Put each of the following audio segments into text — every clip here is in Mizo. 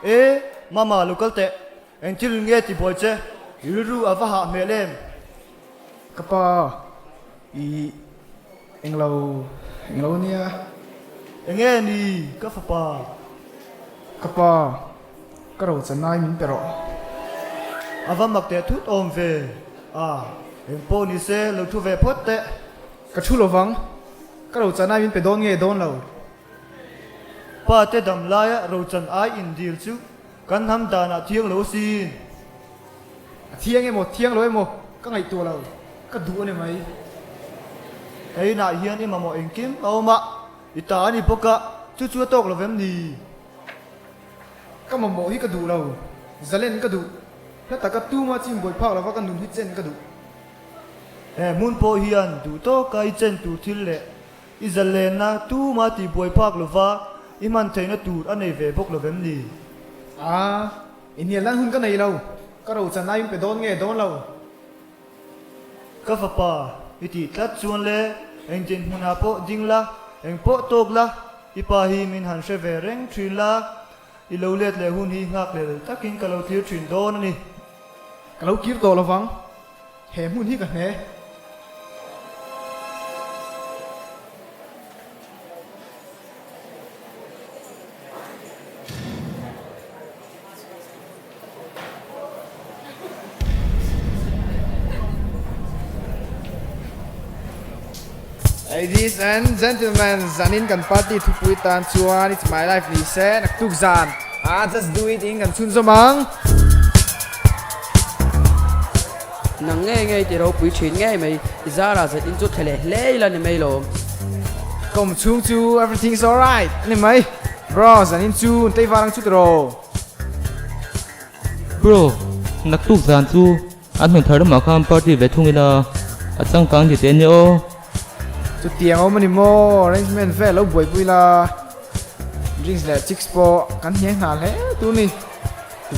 E, Mama lo kal teh, eng thil nge ti buai che, i rilru a va hah hmel em? Ka pa, i englo, englo ania. Enge ni, ka fapa? Ka pa, ka ro chanai min pe rawh. A va mak teh thut awm ve. A, eng pawh ni se, lo thu ve phawt teh. Ka thu lovang, ka ro chanai min pe dawn nge dawn lo? Pa te dam laia rochan ai indil chu kan hnam danah thiang lo sin. A thiang emaw thiang lo emaw ka ngaihtuah lo, ka duh a ni mai. Ka inah hian i mamawh engkim a awm a, i ta a ni bawk a, chu chu a tawk lo vem ni? Ka mamawh hi ka duh lo, zalen ka duh, hla taka tuma chim buai phak lova ka nun hi chen ka duh. He hmun pawh hian duh tawka i chen tur thil leh I zalenna tuma tih buai phak lova i hman theihna tur a nei ve bawk lo vem ni? A, i hnial nan hun ka nei lo, ka rochan aiin pe dawn nge dawn lo? Ka fapa, i tih tlat chuan le, eng dinhmunah pawh ding la, eng pawh tawk la, i pa hi min han hre ve reng thin la, i lo let leh hun hi nghak lel takin ka lo thlir thin dawn a ni. Ka lo kir tawh lovang. He hmun hi ka hne. Ladies and gentlemen, zanin kan party thupui tan chuan It's my life ni se naktuk zan ah just do it in kan chhunzawm ang. Nang ngei ngei ti ropui thin ngei mai, i zara zet in chu thle leh hle ila ni mai lo. Ka awm chhung chu everything's alright a ni mai. Bro, zanin chu an tei var ang chu tiraw? Bro, naktuk zan chu an hmun thar lamah khan party ve thung ila, a changkang ti teh ania aw. Chutiang awm a ni maw? Arrangement vel lo buaipui la, drinks leh chicks pawh kan hniang hna hle tur ni.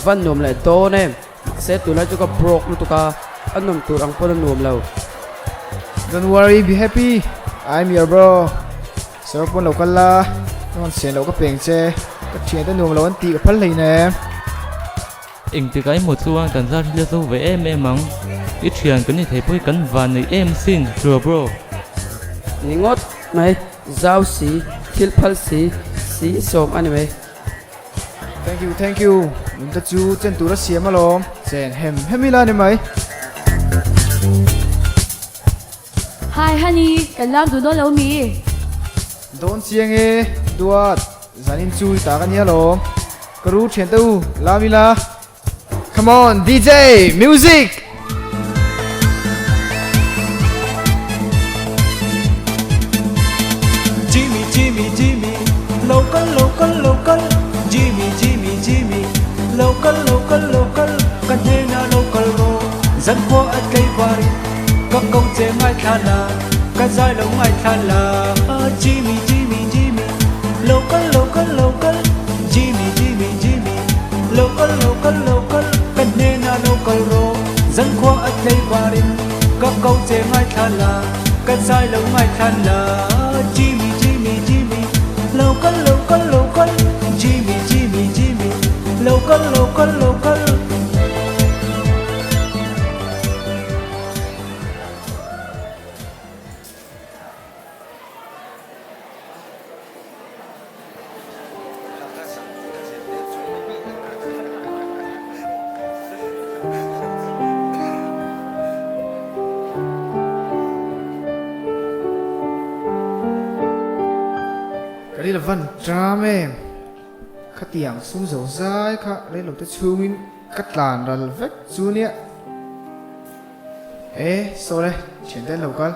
Van nuam leh dawn em? Mahse tunlai chu ka broke lutuk a, a nuam tur ang pawn a nuam lo. Don't worry, be happy, I'm your bro. Sir pawn lo kal la, ka rawn sian loh ka peng che, ka thiante nuam lo an tih ka phal hleinem. Engtikah emaw chuan kan zar hi la zo ve em em ang, i thian kan ni thei pawh hi kan van nei em sin, bro bro. Ni ngawt mai, zau si, thil phal si, si sawm a ni mai. Thank you thank you nunte chu chen tur a siam alawm chen hem hem ila ni mai. Hi honey, kan lam duh dawn lo mi? Dawn chiang e, duat, zanin chu i ta ka nia lawm. Ka ru thian te u, lam ila. Come on DJ music! Jimmy Jimmy Jimmy lo kal lo kal lo kal Jimmy Jimmy Jimmy lo kal lo kal lo kal ka hnenah lo kal rawh Zankhua a tlei varin ka ko che ngaithla la ka zai lo ngaithla la Jimmy Jimmy Jimmy lo kal lo kal lo kal Jimmy Jimmy Jimmy Lo kal lo kal lo kal ka hnenah lo kal rawh Zankhua a tlei varin ka ko che ngaithla la ka zai lo ngaithla la Jimmy Jimmy Jimmy lo kal lo kal lo kal Jimmy Jimmy Jimmy lo kal lo kal lo kal. Ka ril van tram em? Khatiang sum zo zai kha reilote chhungin ka tlan ral vek chu nia. E, saw le, thiante an lo kal.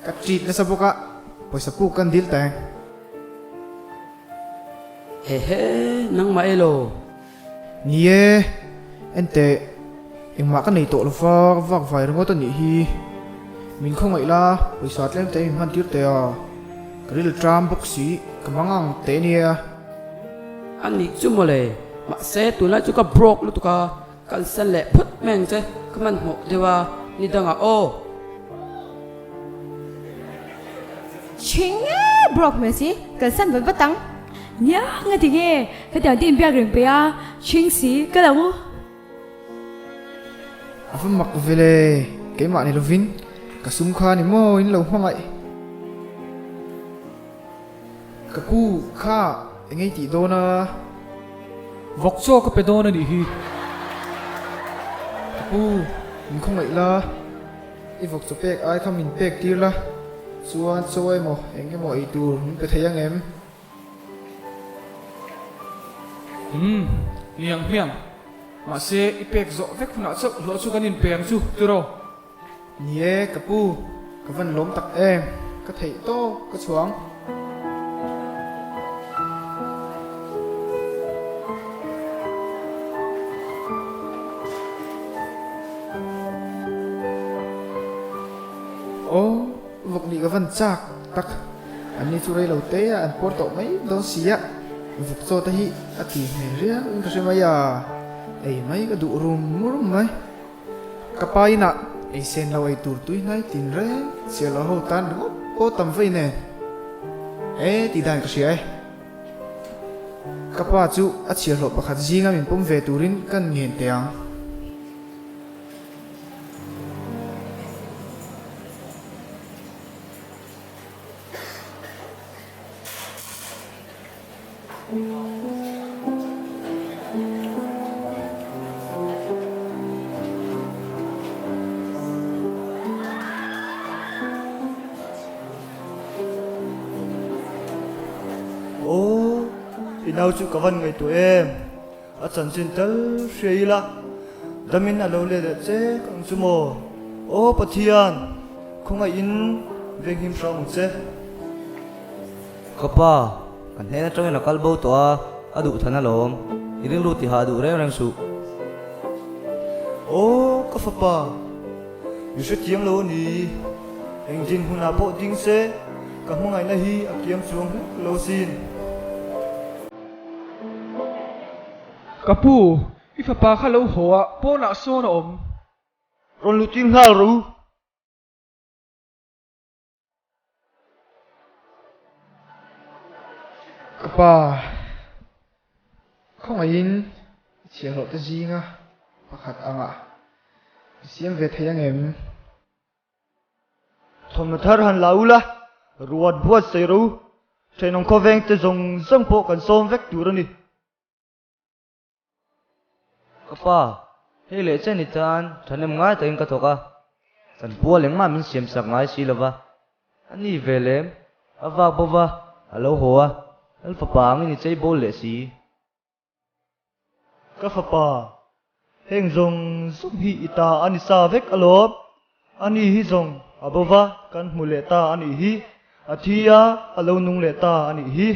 Ka treat nasa bawk a, pawisa puk kan dil ta eng. Hehe, nangmah elaw? Ni e, enteh, engmah ka nei tawh lo va, vak vai ringawt a nih hi. Min khawngaih la, pawisa tlem te min hman tir teh a, ka ril tram bawk si, ka mang ang teh ania. A nih chu mawle, mahse tunlai chu ka broke lutuk a, Kalsan leh phawt mai ang che, ka hmanhmawh deuh a, ni dangah aw. Chhing e broke hmel si, kalsan vat vat ang. Nia, ngati nge? Khatiang te inbiak reng peih a, chhing si, ka lo u. A va mak ve le, keimah ni lovin ka sum kha ni maw in lo hmangaih. Ka pu kha engei tih dawn a? Vawk chaw ka pe dawn a nih hi. Ka pu, min khawngaih la, i vawk chaw pek ai kha min pek tir la, chuan chaw emaw eng emaw ei tur min pe thei ang em? Umm, niang hmiang. Mahse, i pek zawh vek hunah chauh hlawh chu kan inpe ang chu, tiraw? Ni e, ka pu, ka van lawm tak em, ka theih tawp ka chhuang. Aw, vawk nih ka van chak tak. An ni chu rei lo te a an pawr tawh mai dawn si a, vawk chaw te hi a ti hmel riau in ka hre mai a, ei mai ka duh rum rum mai. Ka pa inah ei sen lo ei tur tui hnai tin reng chiah lo ho tan ringawt pawh tam vei nen e tih dan ka hria e. Ka pa chu a chhiahhlawh pakhat zinga min pawm ve turin kan ngen teh ang. Aw, i nau chu ka van ngaihtuah em? A chanchin tal hria ila, damin a lo let leh chek ang chu maw? Aw Pathian, khawngaihin venghim hrang ang che. Ka pa, kan hnen atangin a kal bo tawh a, a duh than alawm. I rilru tihah duh reng reng suh. Aw ka fapa, i hrethiam lo a ni. Eng dinhmunah pawh ding se, ka hmangaihna hi a kiam chuang hlek lo sin. Ka pu, i fapa kha lo haw a, pawnah sawn a awm. Rawn lutin nghal rawh u. Ka pa, khawngaihin i chhiahhlawh te zinga pakhat angah i siam ve thei ang em? Thawmhnaw thar han la u la, ruat buat sawi rawh u, thenawm khawveng te zawng zawng pawh kan sawm vek tur a ni. Ka pa, hei leh chen i tan thahnem ngai takin ka thawk a, kan pual engmah min siam sak ngai si lova, a ni ve lem, a vak bo va, a lo haw a, lal fapa angin i chei bawl leh si. Ka fapa, heng zawng zawng hi i ta a ni sa vek alawm, ani hi zawng a bo va kan hmu leh ta a nih hi, a thi a, a lo nung leh ta a nih hi.